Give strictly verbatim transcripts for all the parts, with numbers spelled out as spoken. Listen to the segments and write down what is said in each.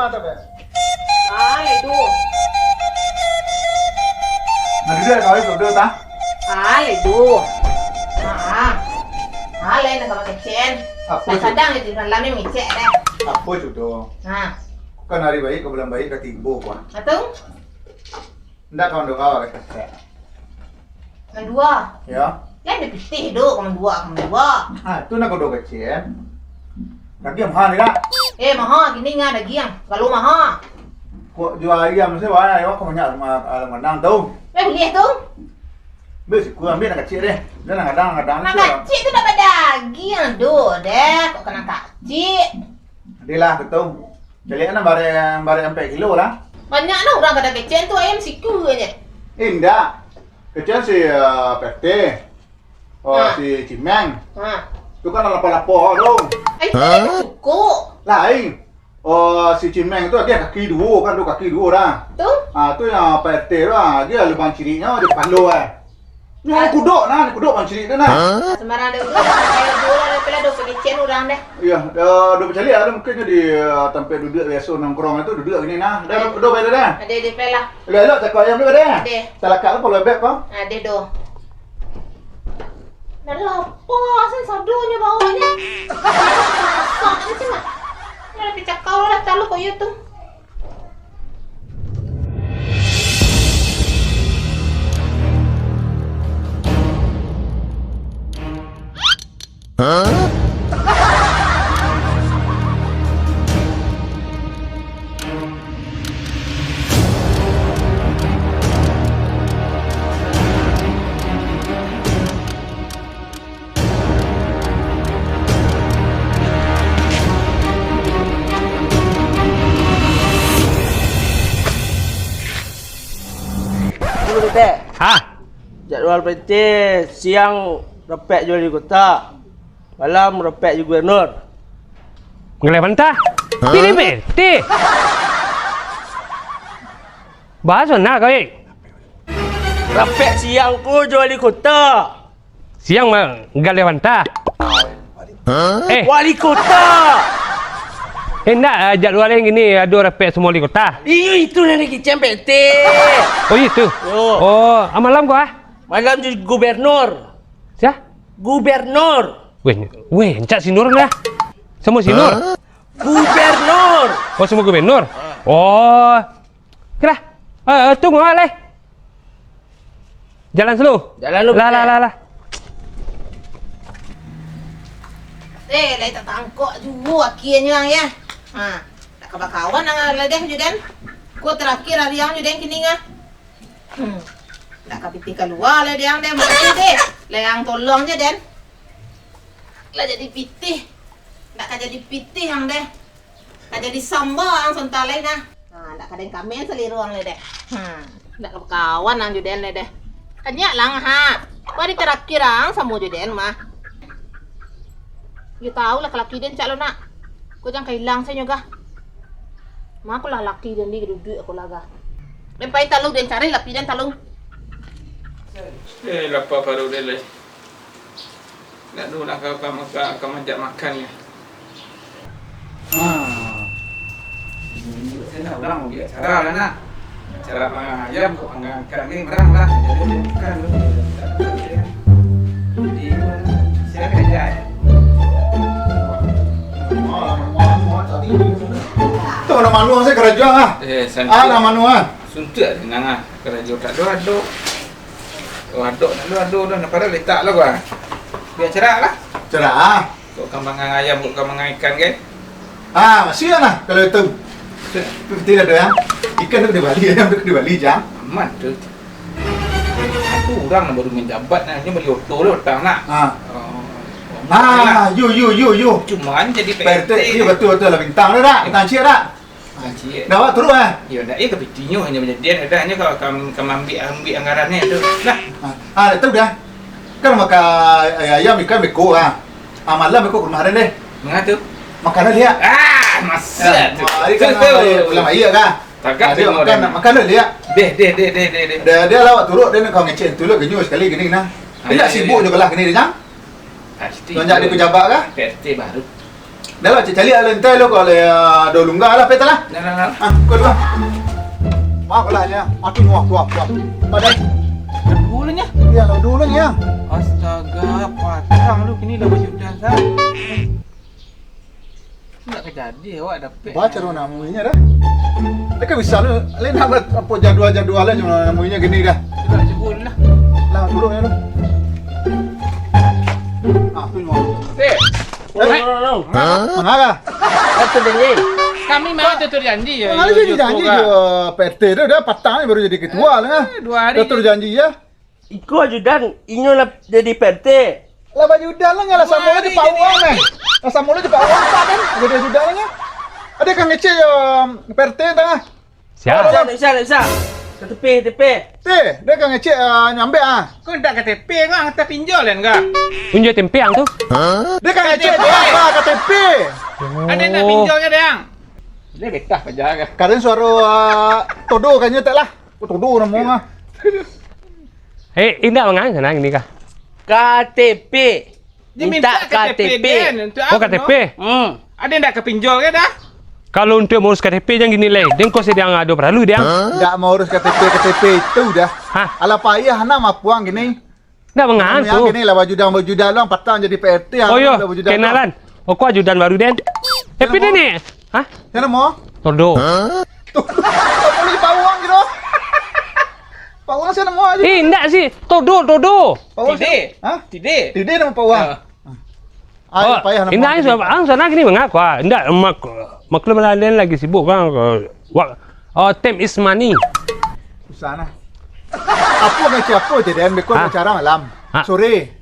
Ah, lai tu. Nah, duduak kau itu, duduak, tah? Ah, lai tu. Ah, ah. Ah, lai nak kau kecen. Apa tu? Sadang je di malam ni micek deh. Apa tu, tu? Ha. Kan hari baik, kau bulan baik, kau timbul, kau. Atau? Ndak kawan doa ka sasek. Mandua. Yo. Lai ado pitih do, ka mandua, ka mandua. Ah, tu nak kodo kecil. Dagiang maha ni, Kak. Eh, maha, kini ngah dagiang. Kalau maha. Kok jual ayam se, wah, ayam kau banyak alam, alam kandang tu. Eh, buliah tu. Ambil siku, ambil nak kecil deh. Dia nak gadang, gadang. Nak kecil tu dak badagiang do deh. Kok ka nan kecil? Adalah, betul. Caliak nan barek, barek ampek kilo lah. Banyak nah urang kadang kecek tu ayam siku aja. Indak. Kecek si, eh, P R T. Oh, ha. Si Cimeng. Ha. Tu kan lapor-lapor tu. Eh, cukup. Lain. Oh, si Cimeng tu dia kaki duo kan, tu kaki duo dah. Tu? Ah, tu yang P R T tu ah, dia lubang ciriknya di palo eh. Nyo kudok nah, kudok mancilih tu nah. Sembarang ado urang, ado urang, ado pala, ado pagicen urang deh. Iyo, ado, ado pacaliak ado mungkin di, eh, tampek duduak biaso nongkrong tu, duduak gini nah. Dah, ado, ado pala dah. Ado, ado pala. Elok-elok cako ayam tu dah. Ado. Talakak tu palo bebek ko. Ado do. Dah lapar, sen sadonyo bawa ni. Masak ni sen. Dah picakau lah talu ko iyo tu. Hah? Jadwal P T, siang rapek jo wali kota, malam rapek jo gubernur. Manggaleh bantah? Hah? Pilih P T. Bahaso nak kau, eh? Rapek siang ko jo wali kota. Siang mah galeh bantah. Hah? Eh. Wali kota. Eh, ndak, ah, jadwal yang gini, ado rapek samo wali kota. Iyo, itu nan dikicen P T. Oh, iyo itu? Yo. Oh, ah, malam ko, ah? Malam jo gubernur. Sia? Gubernur. Weh, weh, rancak si Nur lah. Samo si Nur. Hah? Gubernur. Oh, samo gubernur. Ah. Oh. Oke lah. Eh, eh, tunggu, ah, lai. Jalan sulu. Jalan lu, lah, Putih. Lah, lah, lah. Eh, lai tatangkok juo akienyo ang, ya. Ha, ndak ka bakawan ang lai deh jo den. Ko tarakhir ari ang jo den kini, ah. Hmm. Ndak ka pitih kalua lai deh ang deh, mati deh. Lai ang tolong jo den. Lah jadi pitih. Ndak ka jadi pitih ang deh. Ka jadi samba ang sonta lai nah. Ha, ndak ka den kamen saliro ang lai deh. Hmm, ndak ka bakawan ang jo den lai deh. Kanyak lang ha. Ko ari tarakhir ang samo jo den mah. Yo tau lah kalaki den cak lo nak. Ko jan ka ilang sajo gah. Mako lah laki den di duduak ko lah gah. Den pai talu den cari lapi den talu. Eh, lapa paruik den lai. Ndak ado lah ka, ka, ka, ka maajak makan ni. Ha. Ini urang buek acara lah, nak. Acara panggang ayam, kok panggang ikan ni, urang lah. Jadi, bukan tu. Jadi, siapa yang ajak? Tu, nak manuang sajo karajo ah. Eh, santai. Ah, nak manuang ah. Suntuak tenang ah. Karajo tak ado, ado. Oh, ado, tak ado, ado dah. Nak parah letak lah gua. Buek acara lah. Acara ah. Kok ka maangkek ayam, kok ka maangkek ikan, kan? Ah, masih lah, kalau itu. Betul. Betul lah, Doyang. Ikan tu kena bali, ayam tu kena bali, Jang. Aman tu. Aku urang baru manjabat, nah. Nyo bali oto lah patang, nak. Ah. Oh. Ah, yo, yo, yo, yo. Cuma jadi P R T. P R T, yo, betul, betul lah. Bintang tu, dak? Bintang ciek, dak? Ah, ciek. Dah, awak turun, eh? Yo, dak, eh, ka pitinyo hanyo manjadian, dah, hanyo ka, ka, ka maambiak, ambiak anggaran ni tu. Dah. Ah, ah, tu dah. Kan makan ayam ikan beko ah. Ah, malam beko ka rumah den deh. Manga tu? Makan dulu, ya. Ah, masa tu. Ah, hari kan hari pulang aia kan. Tagak. Ah, dia makan, makan dulu, ya. Deh, deh, deh, deh, deh, deh. Dia, dia lah awak turun, dia nak kau ngecek tu lah, genyo sekali gini nah. Dia sibuk je lah gini dia, Jang. Pasti. Lonjak di pejabat kah? P R T baru. Dah lah, caliak lah, entai lo, kalau, ah, ado lungga lah, peta lah. Nah, nah, nah. Ah, kau dulu. Maaf lah, ya. Aduh, wah, wah, wah. Padahal. Dulu nya. Iya, lah, dulu nya. Astaga, patang lu kini dah bajudan, Sa. Ndak kajadi awak dapek. Baca dulu namuinyo dah. Dia kan bisa lu, lain nak buat apa jadual-jadual lah, cuma namuinyo gini dah. Cuba, cuba dulu lah. Lah, dulu ya lu. Ah, tu nyo. Eh, Manga lah. Atur janji. Kami mah atur janji ya. Manga jadi janji je P R T tu, dah patang ni baru jadi ketua lah. Eh, dua hari. Atur janji ya. Iko ajudan, inyo lah jadi P R T. Lah bajudan lah, lah samo lah di Pak Wang eh. Lah samo lah di Pak Wang tak kan? Jadi ajudan lah. Ada kang ngecek yo P R T tengah. Siap. Bisa, bisa, bisa. K T P, K T P. Teh, dia kang ngecek ah, nyambek ah. Kau ndak K T P ngah, kita pinjol kan kah? Unjai tempeang tu. Dia kang ngecek dia apa K T P. Ada nak pinjolnya, Dang? Dia betah aja kah? Kadang suara ah, todo kayaknya tak lah. Oh, todo namo ngah. Eh, indak mangan sana gini kah? K T P. Dia minta K T P. K T P. Oh, K T P. Hmm. Ada ndak ka pinjol ke dah? Kalau untuk mengurus K T P, jangan gini leh. Den ko sedang ado paralu, Dang. Ndak mengurus K T P, K T P itu dah. Hah? Alah payah nak mapuang gini. Ndak mangan tu. Gini lah, bajudan-bajudan luang, patang jadi P R T. Oh, yo, kenalan. Oh, ko ajudan baru den. Happy deh ni. Hah? Siapa namo? Todo. Todo. Apa lagi Pak Wang gitu? Pak Wang siapa namo aja? Eh, ndak sih. Todo, Todo. Pak Wang siapa? Tide. Hah? Tide. Tide nama Pak Wang. Ya. Ah, oh, payah nama indak, Tide. Ang sana gini mangaku ah. Ndak mak-, maklum lah, den lagi sibuk kan. Wak, oh, time is money. Susah nah. Apa ngecek apa je, Den? Beko acara malam. Hah? Sore.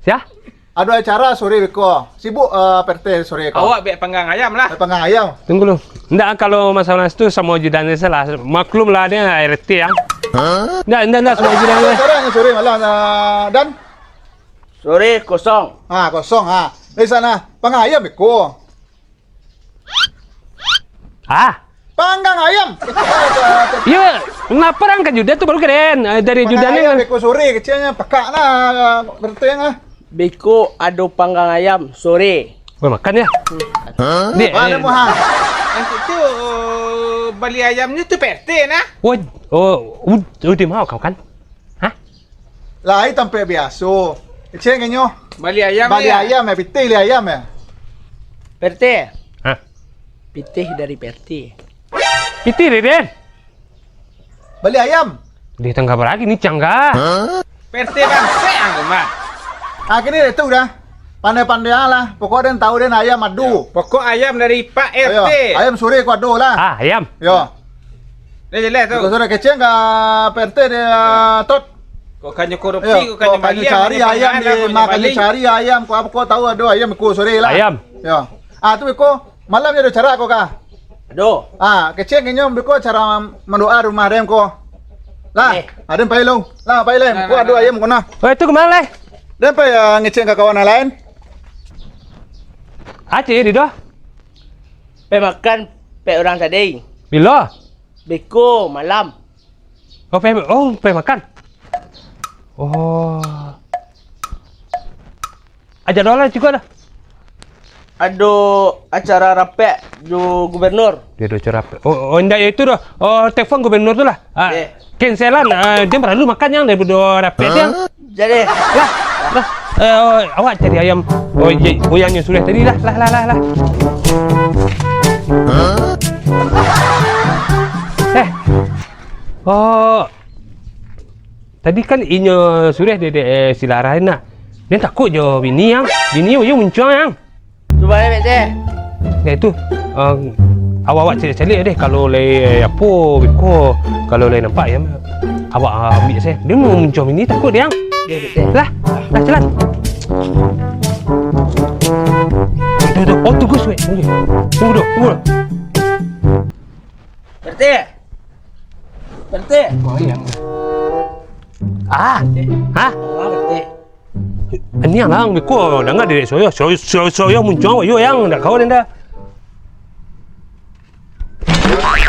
Sia? Ado acara sore beko. Sibuk eh, P R T sore ko. Awak bek panggang ayam lah. Bek panggang ayam. Tunggu lu. Ndak, kalau masalah itu samo ajudan salah. Maklum lah dia R T yang. Ndak, ndak, ndak, samo ajudan. Acaranya sore malam ah, dan sore kosong. Ah, kosong ah. Di sana panggang ayam beko. Ah. Panggang ayam. Iyo, lapar ang ka judan tu baru keren. Eh, dari judan ni. Panggang ayam beko sore keceknyo, pekak nah, berteng ah. Beko ado panggang ayam sore. Weh, makan ya. Dek, mana eh, muha? Nanti tu bali ayamnyo tu P R T nah. Oh, oh, ud-, udah mau kau kan? Hah? Lai tampek biaso. Kecek nyo. Bali ayam. Bali ayam eh, pitih li ayam eh. P R T. Hah? Pitih dari P R T. Pitih deh, Den. Bali ayam. Di tangga baragi ni cangga. P R T bangsek ang mah. Ah, kini tu dah. Pandai-pandai lah. Pokok den tahu den ayam ado. Pokok ayam dari Pak R T. Ayo, ayam sore ko ado lah. Ah, ayam. Yo. Dah jelas tu. Kau sudah kecek ka P R T dia tot. Kau kanyo korupsi, yo, kau kanyo cari ayam, kau kanyo cari ayam, kau apa kau tahu ado ayam ko sore lah. Ayam. Yo. Ah, tu ko malam ni ado cara kau kah? Ado. Ah, kecek inyo beko cara mandoa rumah den ko. Lah, eh, ah, den pai lo. Lah, pai lai. Nah, ko nah, ado nah, ayam ko nah. Oh, itu kemana lai? Den pai ah, ngecek ka kawan lain. Aceh di doh. Pai makan pek urang tadi. Bilo? Beko malam. Oh, pai, oh, pai makan. Oh. Aja doh lah juga dah. Ado acara rapek jo gubernur. Dia ado acara rapek. Oh, oh indak ya itu doh. Oh, telepon gubernur tu lah. Ah, cancelan. Ah, dia perlu makan yang daripada rapek yang. Jadi. Lah, lah. Eh, oh, awak cari ayam. Oh, iya, oh yang sudah tadi lah, lah, lah, lah, lah. Eh. Oh. Tadi kan inyo sureh dek, dek eh, si Larai nak. Den takut jo bini yang. Bini yo muncuang yang. Cuba deh, Mek Teh. Nah itu, um, awak-awak caliak-caliak deh kalau lai apo beko, kalau lai nampak ya. Awak ah, ambiak se. Dia mau muncuang bini takut dia. Deh, Mek Teh. Lah, lah jalan. Tuh, tuh. Oh, tunggu suek. Tunggu. Tunggu dulu, tunggu dulu. Berhenti. Berhenti. Ah. Hah? Wah, berhenti. Ini yang lang beko danga dek soyo. Soyo, soyo, soyo muncuang yo yang ndak kawan dah.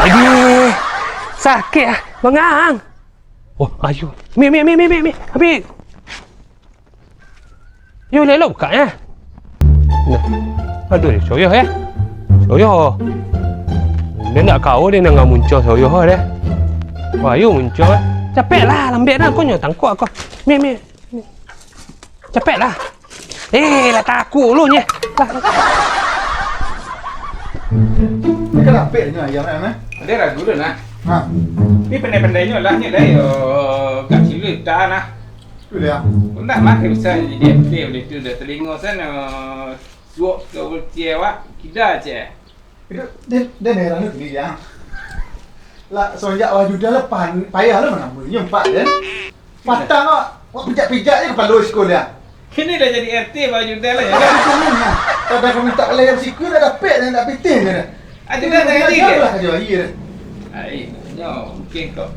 Aduh. Sakit ah, bangang. Oh, ayo. Mi, mi, mi, mi, mi, mi. Ambil. Yo, lelok buka ya. Nah. Aduh, soyoh, eh. Soyoh. Dia nak kau dia nangah muncuang soyoh, deh. Wah, ayo muncuang, eh. Capek lah, lambek dah. Kau nyo tangkok kau. Meh, meh. Capek lah. Eh, lah takut lu, nyeh. Lah. Ni kan apek nyo ayam, eh? Ada ragu tu, nah. Ha. Ni pandai-pandainyo lah, ni lah, yo. Gak cilik dah, nah. Tu dia. Ndak mah, bisa jadi R T boleh tu, dah telingo sana. Suok ka ulti awak, kida je. Itu, den, den heran tu gini, Yang. Lah, semenjak awak Judah lah, pan-, payah lah manamui nyo, Pak, den. Patang awak, awak pijak-pijak je kapalo siko dia. Kini dah jadi R T, awak Judah lah, ya. Kadang kami tak boleh yang siko dah dapek, dah dapek pitih je dah. Ah, Judah dah jadi ke? Lah, kerja air dah. Ai, nyo, mungkin kok.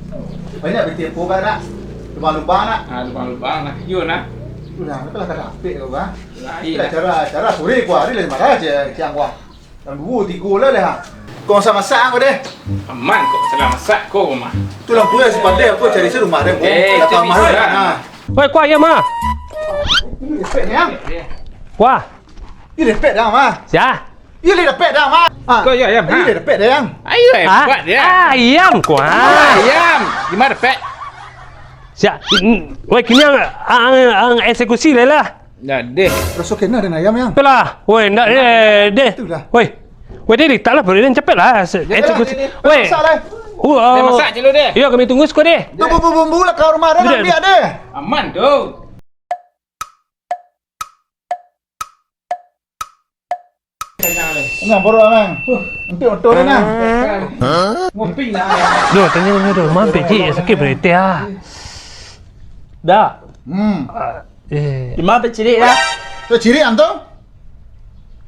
Banyak pitih apa, Pak, nak? Lubang-lubang, nak? Ah, lubang-lubang lah. Yo, nah. Udah, nak lah tak dapek kau, Pak. Lain lah. Cara, cara sore kau hari lah marah je, siang kau. Jam dua, tiga lah dah. Kau masak-masak kau deh. Aman kok, salah masak kau mah. Tu lampu yang si pandai aku cari si rumah deh, kau. Eh, itu bisa. Nah. Woi, kuah ayam, ah. Ini dapek, Yang. Kuah. Ini dapek dah, mah. Sia? Ini dapek dah, mah. Ah. Kau ya, ayam, ha? Ini dapek dah, Yang. Ayo, eh, buat dia. Ah, ayam, kuah. Ah, ayam. Di mana dapek? Sia, mm, woi, kini ang, ang, ang eksekusi lah lah. Ndak deh. Raso kena den ayam, Yang. Itulah. Woi, ndak deh, deh. Itulah. Woi. Woi, deh, letaklah paruik den, capeklah. Yalah, eksekusi. Deh, deh. Woi. Masak lah. Wah. Deh, masak je lu deh. Iyo, kami tunggu siko deh. Tu bumbu-bumbu lah ka rumah den, ambiak deh. Aman tu. Nah, borok, Mang. Huh. Nanti oto deh, nah. Ngopi lah. Duh, tanyo, tanyo, duh. Mampek, cik. Sakik paruik ah. Dah. Hmm. Ah, eh. Di ma Pak Cirik dah? Tu Cirik, Anto?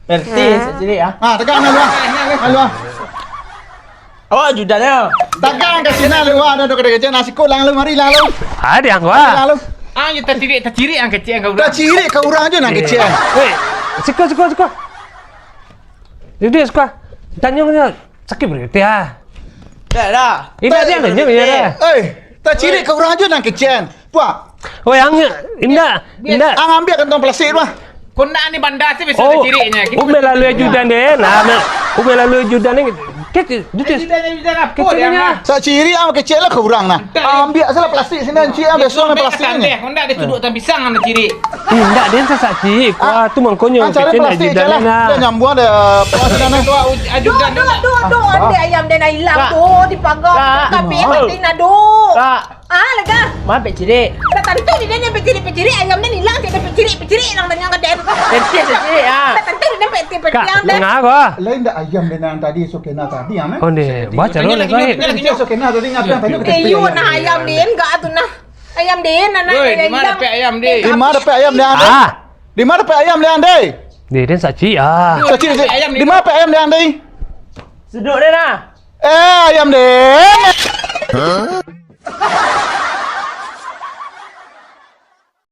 R T, Pak Cirik, ah. Ah, tagak, nah, luar. Nah, luar. Awak ajudan yo. Tagak ka sinan, luar, ado kecek-kecek, nasi kok, lang, lu, mari, lang, lu. Ada yang gua. Lang, lu. Ah, yo tacirik, tacirik ang kecek ang ka urang. Tacirik ka urang je nan kecek. Weh, siko, siko, siko. Duduk siko. Tanyo nyo sakik paruik ah. Dah, dah. Indak, dia nanya, ya, dah. Eh, tacirik ka urang je nan kecek. Puah. Weh, ang, indak, indak. Ang ambiak kantong plastik tu ah. Kau nak ni banda tu biasa tacirik nyo. Umeh lalu ajudan deh. Nah, nah. Umeh lalu ajudan ni. Kecek, duduk. Ajudan, ajudan apa dia, Mak? Sak cirik ang kecek lah ka urang nah. Ambiak salah plastik sinan, cik, ang biaso main plastik ni. Kau ndak ada tuduk tan pisang ang cirik. Indak, den sasak cirik. Wah, tu mangkonyo. Ang cari plastik je lah. Dah nyambuang dah. Ajudan tu. Duh, duh, duh, duh, andeh ayam den ilang tu di pagar. Tapi mati nado. Ah, lega. Ma Pak Cirik? Dak tantu di den pecirik-pecirik, ayam den ilang, dak pecirik-pecirik ilang tanyang ka den. Pecirik, pecirik, ah. Dak tantu di den pecirik-pecirik. Kak, dengah ko. Lain dak ayam den nan tadi, Sokena tadi, ah, eh? Oh, ni, baca lo lagi. Sokena tadi ngapo tadi? Eh, iyo, nah, ayam den gak tu nah. Ayam den, nah, nah. Woi, di ma dapek ayam den? Di ma dapek ayam den? Ah. Di ma dapek ayam den, deh? Di den saci, ah. Saci, saci. Di ma dapek ayam den, deh? Suduk den, ah. Eh, ayam den.